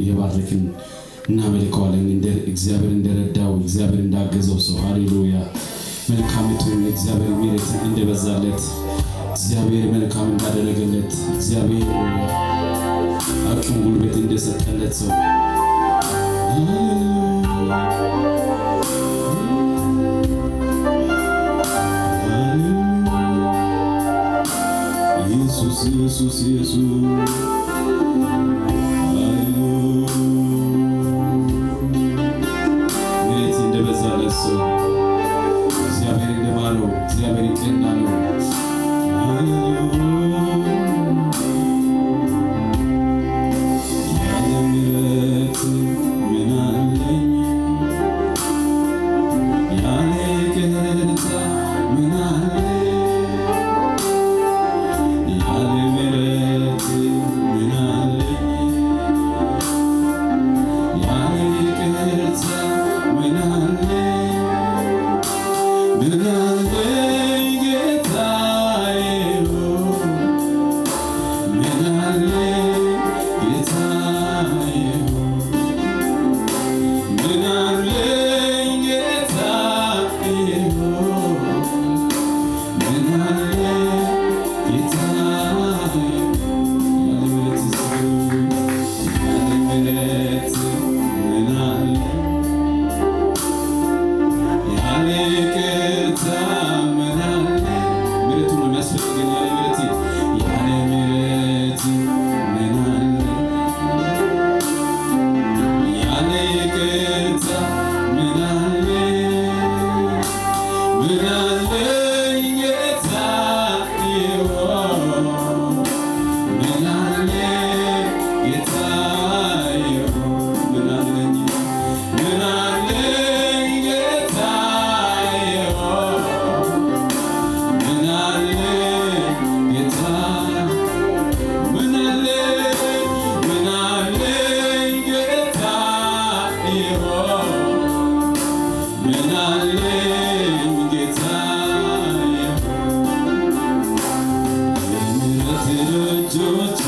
የባረክን እናመልከዋለን። እግዚአብሔር እንደረዳው፣ እግዚአብሔር እንዳገዘው ሰው፣ ሃሌሉያ። መልካምቱን የእግዚአብሔር ምሕረት እንደበዛለት፣ እግዚአብሔር መልካም እንዳደረገለት፣ እግዚአብሔር አቅም ጉልበት እንደሰጠለት ሰው። ኢየሱስ፣ ኢየሱስ፣ ኢየሱስ። ምሕረት እንደበዛለት ሰው፣ እግዚአብሔር እንደማረው፣ እግዚአብሔር ይቅር እንዳለው። ያለ ምሕረት ምን አለኝ? ያለ ይቅርታ ምን አለኝ? ያለ ምሕረት ምን አለኝ? ያለ ይቅርታ ምን አለኝ? ምን አለኝ ጌታዬ? ምን አለኝ ጌታዬ? ምን አለኝ ጌታዬ? ምን አለኝ ጌታዬ? ያለ ምሕረት፣ ያለ ምሕረት ምን አለ? ያለ ይቅርታ ምን አለ? ምሕረቱ ነው የሚያስፈልገን። ያለ ምሕረት፣ ያለ ምሕረት ምን አለ? ያለ ይቅርታ ምን አለ? ምን አለኝ ጌታዬ? ምን አለኝ ጌታዬ? ምን አለኝ? ምን አለኝ ጌታዬ? ምን አለኝ ጌታ? ምን አለኝ? ምን አለኝ ጌታዬ? ምን አለኝ ጌታዬ? የምሕረት ደጆች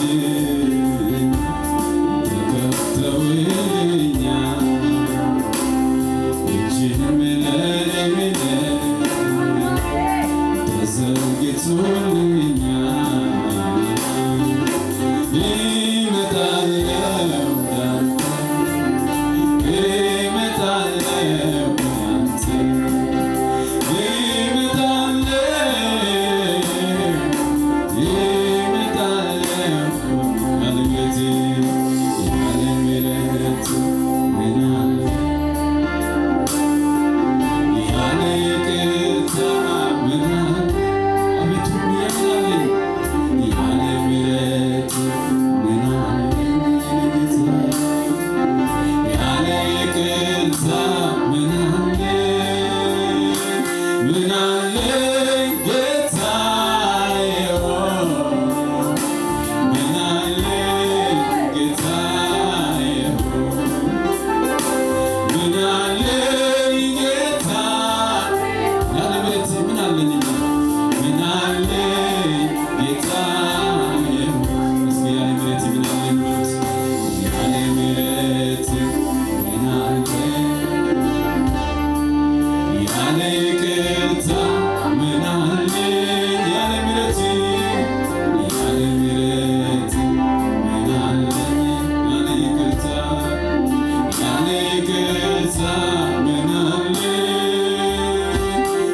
ተከፍተውልኛል፣ እጅህም ለእኔ ተዘርግቶልኛል። እመጣለሁ ወዳንተ፣ እመጣለሁ ወዳንተ፣ እመጣለሁ፣ እመጣለሁ። ያለ ምሕረት፣ ያለ ምሕረት ምን አለ? ያለ ይቅርታ ምን አለ? አቤቱ ምን አለኝ? ያለ ምሕረት ምን አለኝ ጌታ? ያለ ይቅርታ ምን አለኝ? ምን አለኝ ጌታዬ? ምን አለኝ ጌታዬ? ምን አለኝ ጌታ? ያለ ምሕረት ምን አለኝ? ምን አለኝ ጌታዬ? እስኪ ያለ ምሕረት ምን አለኝ በሉት። ያለ ምሕረት ምን አለኝ? ያለ ይቅርታ ምን አለኝ? ያለ ምሕረት፣ ያለ ምሕረት ምን አለኝ? ያለ ይቅርታ፣ ያለ ይቅርታ ምን አለኝ?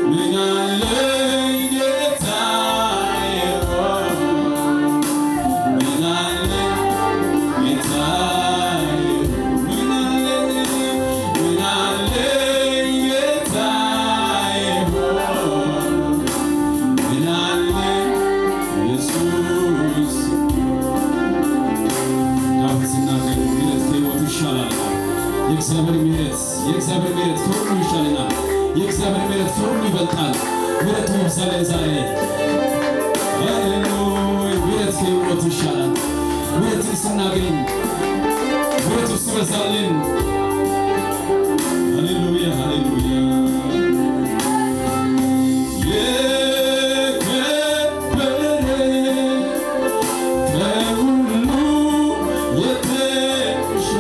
ምን አለኝ ጌታዬ? ምን አለኝ ጌታዬ? ምን አለኝ? ምን አለኝ ጌታዬ? ምን አለኝ ኢየሱስ? ዳዊት ሲናገር ምሕረት ከሕይወት ይሻላል። የእግዚአብሔር ምሕረት፣ የእግዚአብሔር ምሕረት ከሁሉ ይሻለናል። የእግዚአብሔር ምሕረት ከሁሉ ይበልጣል። ምሕረቱ ይብዛልን ዛሬ። ሃሌሉያ። ምሕረት ከሕይወት ይሻላል። ምሕረትን ስናገኝ፣ ምሕረቱ ሲበዛልን፣ ሃሌሉያ፣ ሃሌሉያ። የከበረ ከሁሉ የተሻለ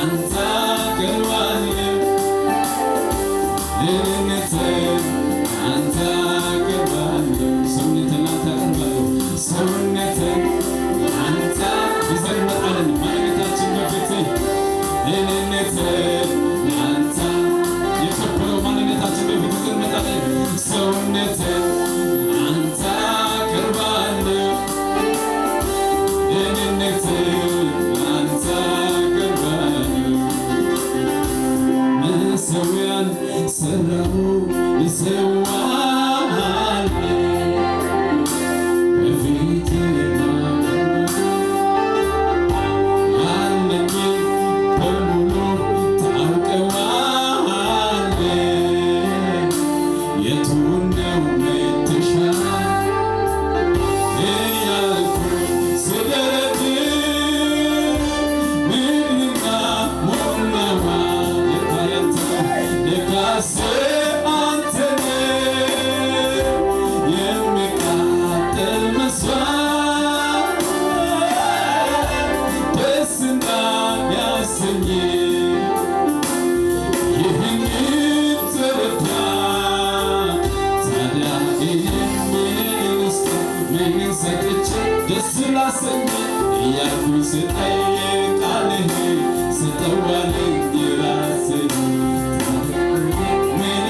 ላንተ አቀርባለሁ። እኔነቴን ላንተ አቀርባለሁ። ሰውነቴን ላንተ አቀርባለሁ። ሰውነቴን ላንተ ይዘን እንመጣለን። ማንነታችን በፊትህ፣ እኔነቴን ላንተ፣ የከበረው ማንነታችን በፊትህ ይዘን እንመጣለን። ሰውነቴን ላንተ አቀርባለሁ። እኔነቴን ላንተ አቀርባለሁ። መሠዊያን ሠራሁ ልሰዋልህ፣ በፊትህ ያለኝን በሙሉ ታውቀዋለህ። የቱን ነው የምትሻ እያልኩኝ ስደረድር ምድርና ሞላዋ ለካ ያንተ ነው፣ ለካስ አንተ ነህ። የሚቃጠል መስዋዕት ደስ እንዳያሰኝ ይህንን ተረዳ። ታዲያ ይህን ምን ምን ሰጥቼ ደስ ላሰኝ እያልኩኝ ስጠይቅ ቃልህ ስጠዋለኝ ራስህ። ምን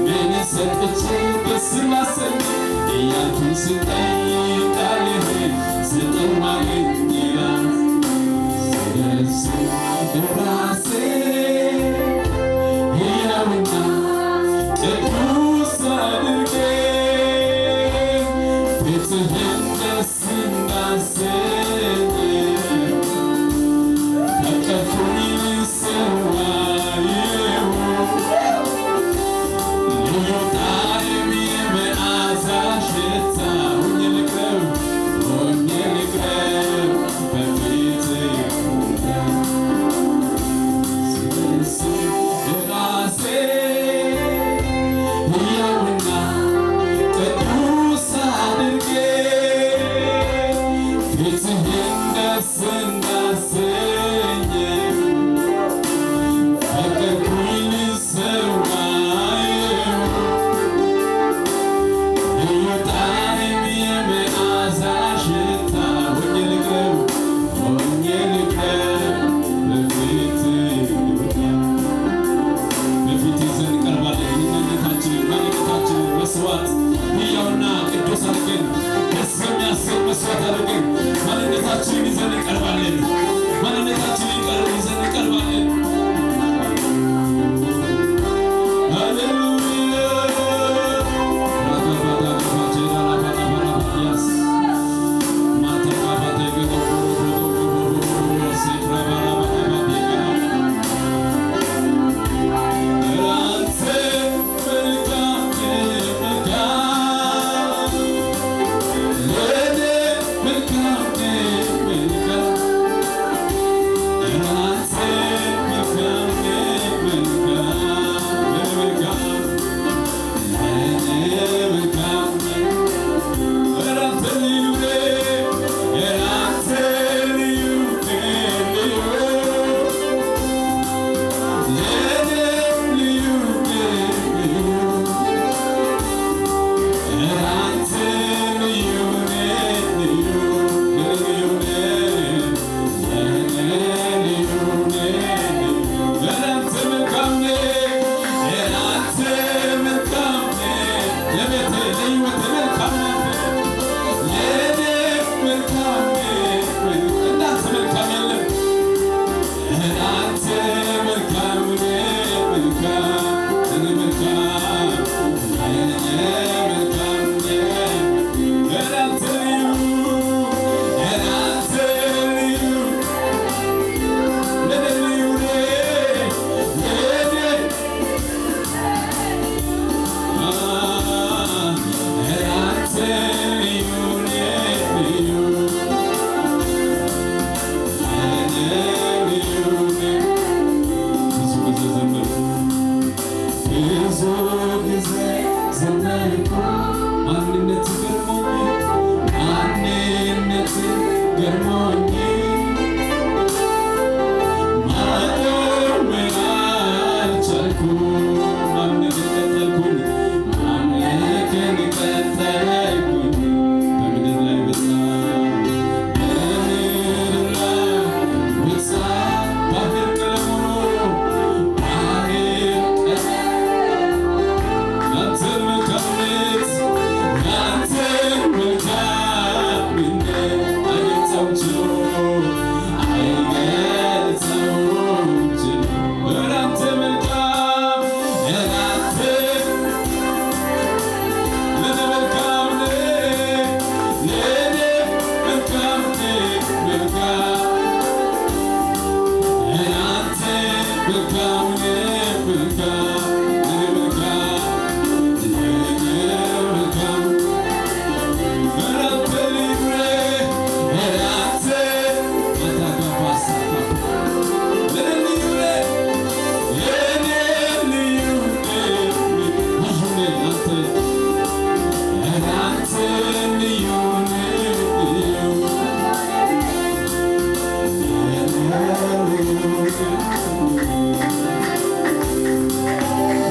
ምን ሰጥቼ ደስ ላሰኝ እያልኩኝ ስጠይቅ ቃልህ ስጠዋለኝ ራስህ። ስደርስ ራሴ ሕያውና ቅዱስ አድርጌ ፊትህን ደስ እንዳሰኝ ፈቀድኩኝ ልሰዋየው፣ ልዩ ጣዕም የመዓዛ ሽታ ሆኜ ልቅረብ፣ ሆኜ ልቅረብ በፊትህ።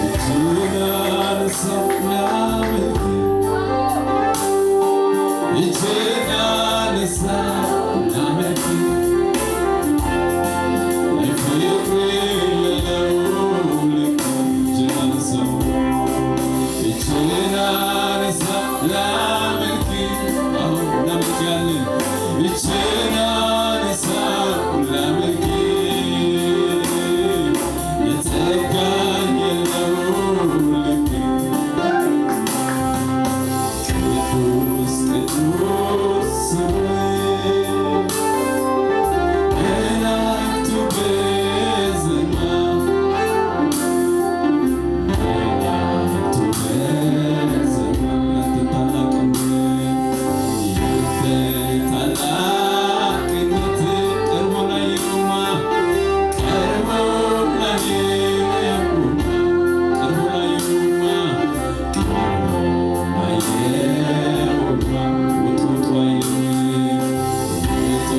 እጄን አነሳሁ ላመልክ፣ እጄን አነሳሁ ላመልክ፣ ለፍቅር የለውም ልክ። እጄን አነሳሁ፣ እጄን አነሳሁ ላመልክ። አሁን እናመልካለን። እጄን አነሳሁ ላመልክ፣ ለጸጋህ የለውም ልክ። ቅዱስ ቅዱስ ስምህ መላእክቱ በዜማ፣ መላእክቱ በዜማ ያንተን ታላቅነት፣ ያንተን ታላቅነት ቀርቦ ላየውማ፣ ቀርቦ ላየውማ፣ ቀርቦ ላየውማ፣ ቀርቦ ላየውማ ውጡ ውጡ አይልም፣ ውጡ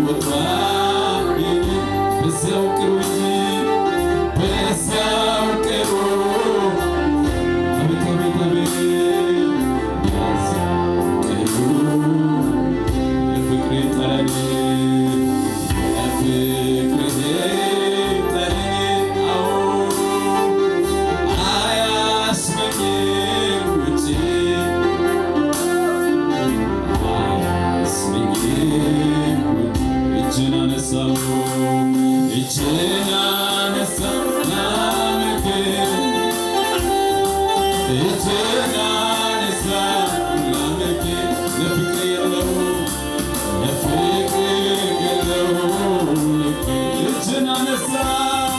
ውጡ አይልም። በዚያው ቅሩ እንጂ፣ በዚያው ቅሩ። አቤት አቤት አቤት፣ በዚያው ቅሩ። የፍቅሬ ጠረን፣ የፍቅሬ ጠረን፣ አዎ አያስመኝም ውጪ፣ አያስመኝም ውጪ። እጄን አነሳሁ፣ እጄን አነሳሁ ላመልክ፣ እጄን አነሳሁ ላመልክ። ለፍቅር የለውም፣ ለፍቅር የለውም ልክ። እጄን አነሳሁ፣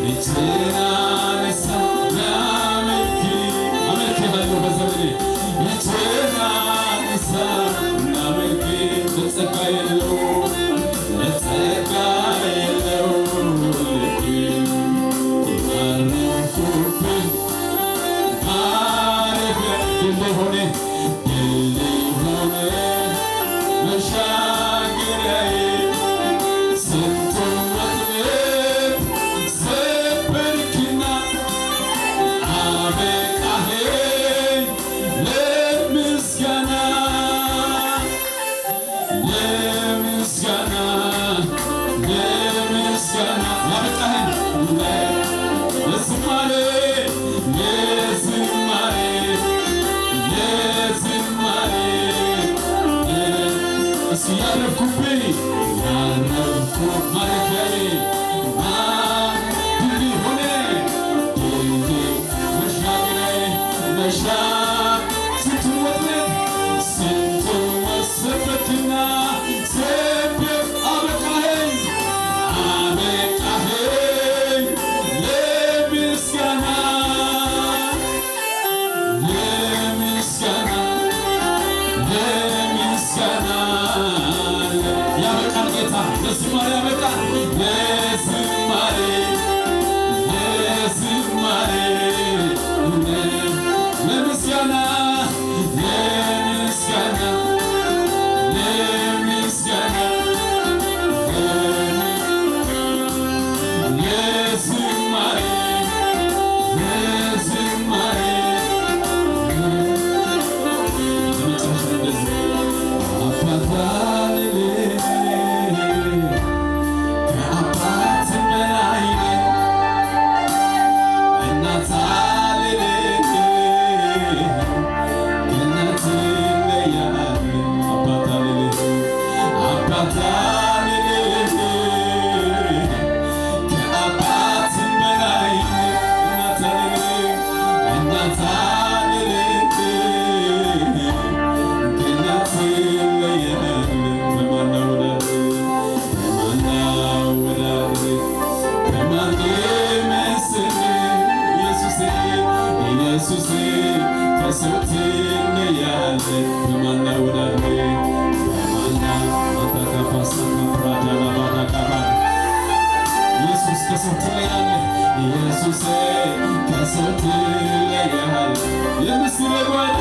እጄን አነሳሁ ላመልክ። አመልክሃለሁ በዘመኔ። እጄን አነሳሁ ላመልክ። ለጸጋ የለውም፣ ለጸጋ የለውም ልክ። ያረፍኩብህ ማረፊያ ድልድይ ሆነ፣ ድልድይ ሆነ መሻገሪያዬ። ስንቱን ወጥመድ ሰበርክና አበቃኸኝ ለምስጋና፣ ለምስጋና፣ ለምስጋና ያበቃኸኝ ለዝማሬ፣ ለዝማሬ፣ ለዝማሬ። እስኪ ያረፍኩብኝ፣ ያረፍኩ ማረፊያዬ ድልድይ ሆነ፣ ድልድይ መሻገሪያዬ፣ መሻ ስንቱን ወጥመድ፣ ስንቱን ሰበርክና ሰበር አበቃኸኝ፣ አበቃኸኝ ለምስጋና፣ ለምስጋና፣ ለምስጋና ያበቃል ጌታ። ለዝማሬ ያበቃል። ለዝማሬ፣ ለዝማሬ፣ ለምስጋና፣ ለምስጋና፣ ለምስጋና፣ ለዝማሬ፣ ለዝማሬ። ለመጨረሻ እንደዚህ አባት አልልም፣ ከአባት በላይ ነህ። እናት አልልም፣ ከእናት ትለያለህ። አባት አልልም፣ አባት አልልም፣ ከአባት በላይ ነህ። እናት አልልም፣ እናት አልልም፣ ከእናት ትለያለህ። በማን ላወዳድርህ? በማን ላወዳድርህ? በማን ልመስልህ? ኢየሱሴ፣ ኢየሱሴ፣ ከሰው ትለያለህ። በማን ላወዳድርህ? በማን አንታካፓሳ ካፕራዳላ ባዳካባ። ኢየሱስ ከሰው ትለያለህ። ኢየሱሴ ከሰው ትለያለህ። የምስር ጓዳ